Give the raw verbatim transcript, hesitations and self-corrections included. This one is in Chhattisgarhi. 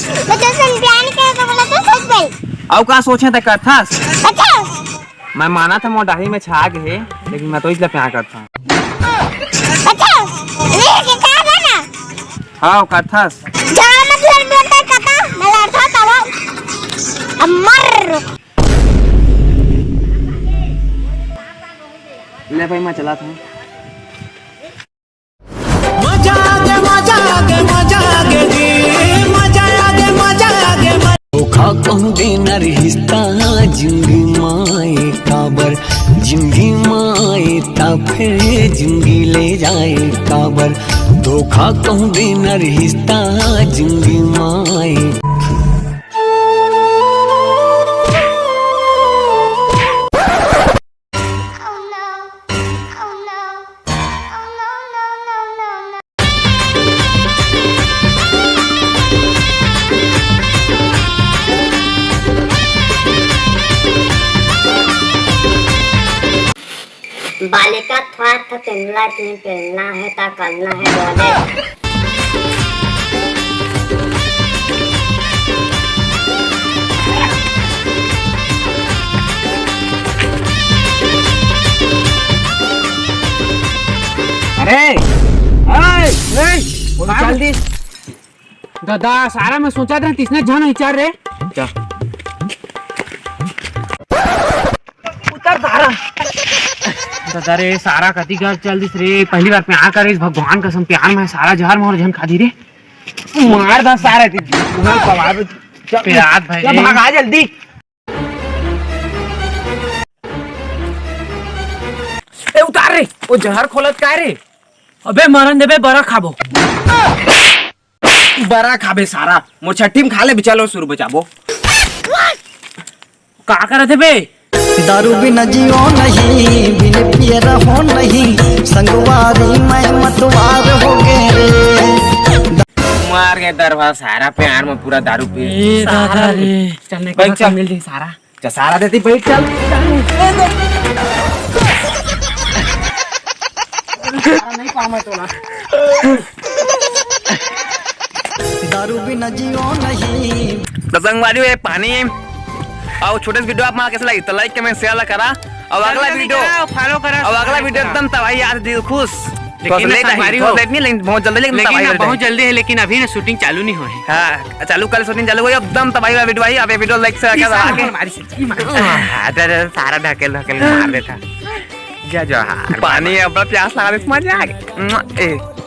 मैं तो सन प्यार नहीं करता, बोला तो सच भाई। अउ का सोचे ते करथस? अच्छा। मैं माना था मोर डाही में छा गे हे, लेकिन मैं तो इसलिए प्यार करता हूँ। अच्छा, ये के का है ना? हाँ, करथस। जा मतलब डोंटा कता, मैं लड़ता था वो। अब मर। ले भाई, मैं चला था। मजा आ गया, मजा आ गया, मजा आ गया जी, मजा आ गया, मजा आ गया, मजा। धोखा कहूँ देना रिश्ता, जिंदगी माए काबर, जिंदगी माए ता फिर जिंदगी ले जाए काबर। धोखा कहूँ देना रिश्ता, जिंदगी माए। बालिका थ्वा थ पेनला की पेनना है ता करना है बोले। अरे, ए, ए, बोल, चल दी। दादा, सारा में सोचा था, किसने झन विचार रे? जा। उतर सारा। दादा रे, सारा कति घर चल दिस रे। पहली बार प्यार करे, भगवान कसम, प्यार में सारा जहर मोर झन खा दी रे। मार दा सारा के। उधर पवार। चल, प्यार भाई। चल, भागा जल्दी। ए, उतार रे, वो जहर खोलत काय रे? अबे मरन देबे, बरा खाबो। बरा खाबे सारा, मोर छट्ठी में खा ले, बिचालो सुरु बचाबो। का करत हे बे? दारू बिना जियो नहीं, बिन पिए रहो नहीं, संगवारी मैं मतवार हो गे रे। मार के दरवा सारा प्यार में पूरा दारू पी। ए दादा रे, चलने बैठ, का चल। मिल जाई सारा। चल, सारा देती, बैठ, चल। सारा नहीं पाऊँ मैं तोला। दारू बिना जियो नहीं। तो संगवारी हो, ये पानी अउ छोटे से video आप मन ला कइसे लगिस, तो like, comment, share ला करा। अउ अगला video, follow करा, अउ अगला video एकदम तबाही यार, दिल खुश। लेकिन बहुत ना late है, संगवारी बहुत हो। Late नहीं, लेकिन बहुत जल्दी, लेकिन लेकिन तबाही ना हो बहुत जाए। जल्दी है, लेकिन अभी ना shooting चालू नहीं होए। हाँ, चालू कर, shooting चालू होए, एकदम तबाही वाला video आई। अब ये video like से आगे आगे। हाँ, अरे, अरे, सारा ढकेल ढकेल मार देता। जय जोहार। पानी अब प्यास लगा दे, मजा आ गया। ए।